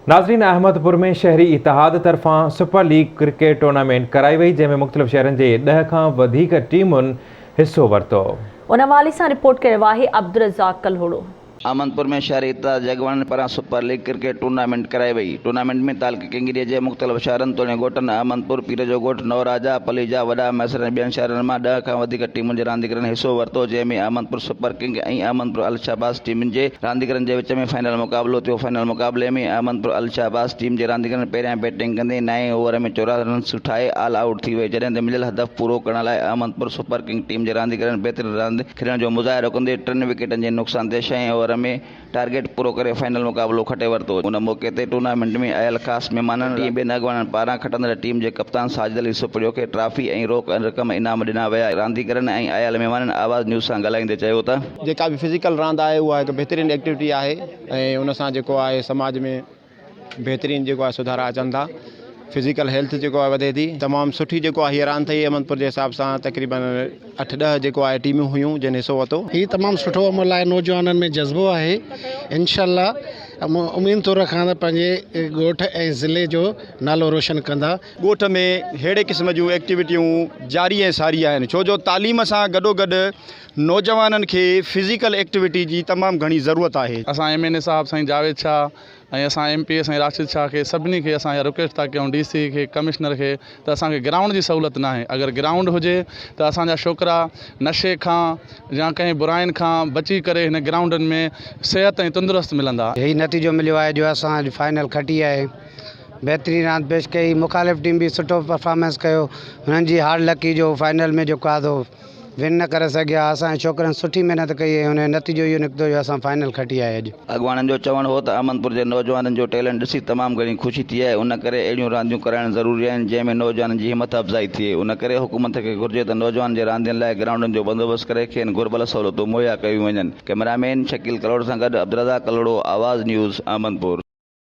ناظرين احمدپور ۾ شهري اتحاد طرفان سپر ليگ ڪرڪيٽ ٽورنامينٽ ڪرائي وئي جنهن ۾ مختلف شهرن جي ڏهه کان وڌيڪ ٽيمن حصو ورتو. ان حوالي سان رپورٽ ڪيو آهي عبدالرزاق ڪلهوڙو. احمدپور ۾ شهري اتحاد جي اڳواڻن پاران سپر ليگ ڪرڪيٽ ٽورنامينٽ ڪرائي وئي. ٽورنامينٽ ۾ تعلقي ڪنگري جي مختلف شهرن توڻي ڳوٺن احمدپور، پير جو ڳوٺ، نئون راجا، پليجا، وڏا مهيسر ۽ ٻين شهرن مان ڏهه کان وڌيڪ ٽيمن جي رانديگرن حصو ورتو جنهن ۾ احمدپور سپر ڪنگ ۽ احمدپور الشهباز ٽيمن جي رانديگرن جي وچ ۾ فائنل مقابلو ٿيو. فائنل مقابلي ۾ احمدپور الشهباز ٽيم جي رانديگرن پهريان بيٽنگ ڪندي نائين اوور ۾ 84 رنسون ٺاهي آل آئوٽ ٿي وئي جڏهن ته مليل هدف پورو ڪرڻ لاء احمدپور سپر ڪنگ ٽيم جي رانديگرن بهترين راند کيڏڻ جو مظاهرو ڪندي ٽن وڪيٽن جي نقصان تي ڇهين اوور ۾ ٽارگيٽ پورو ڪري فائنل مقابلو کٽي ورتو. ان موقعي تي ٽورنامينٽ ۾ آيل خاص مهمانن ۽ ٻين اڳواڻن پاران کٽندڙ ٽيم جي ڪپتان ساجد علي سپريو کي ٽرافي ۽ روڪ رقم انعام ڏنا ويا. رانديگرن ۽ آيل مهمانن آواز نيوز سان ڳالهائيندي چيو ته. جيڪا به فزيڪل راند آهي اها هڪ بهترين ايڪٽيوٽي آهي ۽ ان سان جيڪو آهي سماج ۾ بهترين جيڪو آهي سڌارا اچن ٿا فزيڪل هيلٿ جيڪو آهي وڌي ٿي تمام سٺي جيڪو آهي هيء راند ٿي احمد پور جي حساب سان تقريبن اٺ ڏهه جيڪو آهي ٽيمون هيون جن حصو ورتو. هي تمام سٺو عمل آهي نوجوانن ۾ جذبو آهي انشاء الله اميد ٿو رکان ته پنهنجي ڳوٺ ۽ ضلعي جو نالو روشن ڪندا. ڳوٺ ۾ ههڙي قسم جون ايڪٽيوٽيون جاري ۽ ساري آهن ڇو جو تعليم سان گڏوگڏ نوجوانن کي فزيڪل ايڪٽيوٽي جي تمام گهڻي ضرورت آهي. اسان ايم اين اي صاحب سائين جاويد شاهه ۽ اسان ايم پي اي سائين راشد شاهه کي سڀني کي اسان اها رڪويسٽ ٿا ڪيون ڊي سي کي ڪمشنر کي ته اسان کي گرائونڊ جي سهولت ناهي اگر گرائونڊ هجي ته اسان جا ڇوڪرا نشي کان يا ڪنهن براين کان بچي ڪري هن گرائونڊن ۾ صحت ۽ تندرست ملندا. هي نتيجو مليو آهي جو اسان اڄ فائنل کٽي آهي بهترين راند پيش ڪئي مخالف ٽيم به سٺو پرفارمنس ڪيو هنن جي هارڊ لڪ هئي جو فائنل ۾ جيڪو آهي سو ون نه ڪري سگهيا، اسان جي ڇوڪرن سٺي محنت ڪئي ۽ ان جو نتيجو اهو نڪتو جو اسان فائنل کٽي آئي اڄ. اڳواڻن جو چوڻ هو ته احمدپور جي نوجوانن جو ٽيلنٽ ڏسي تمام گهڻي خوشي ٿي آهي ان ڪري اهڙيون رانديون ڪرائڻ ضروري آهن جنهن ۾ نوجوانن جي همٿ افزائي ٿئي ان ڪري حڪومت کي گهرجي ته نوجوانن جي راندين لاء گرائونڊن جو بندوبست ڪري کين گهربل سهولتون مهيا ڪيون وڃن ڪئميرا مين شڪيل ڪلوڙ سان گڏ عبدالرزاق ڪلهوڙو آواز نيوز احمدپور.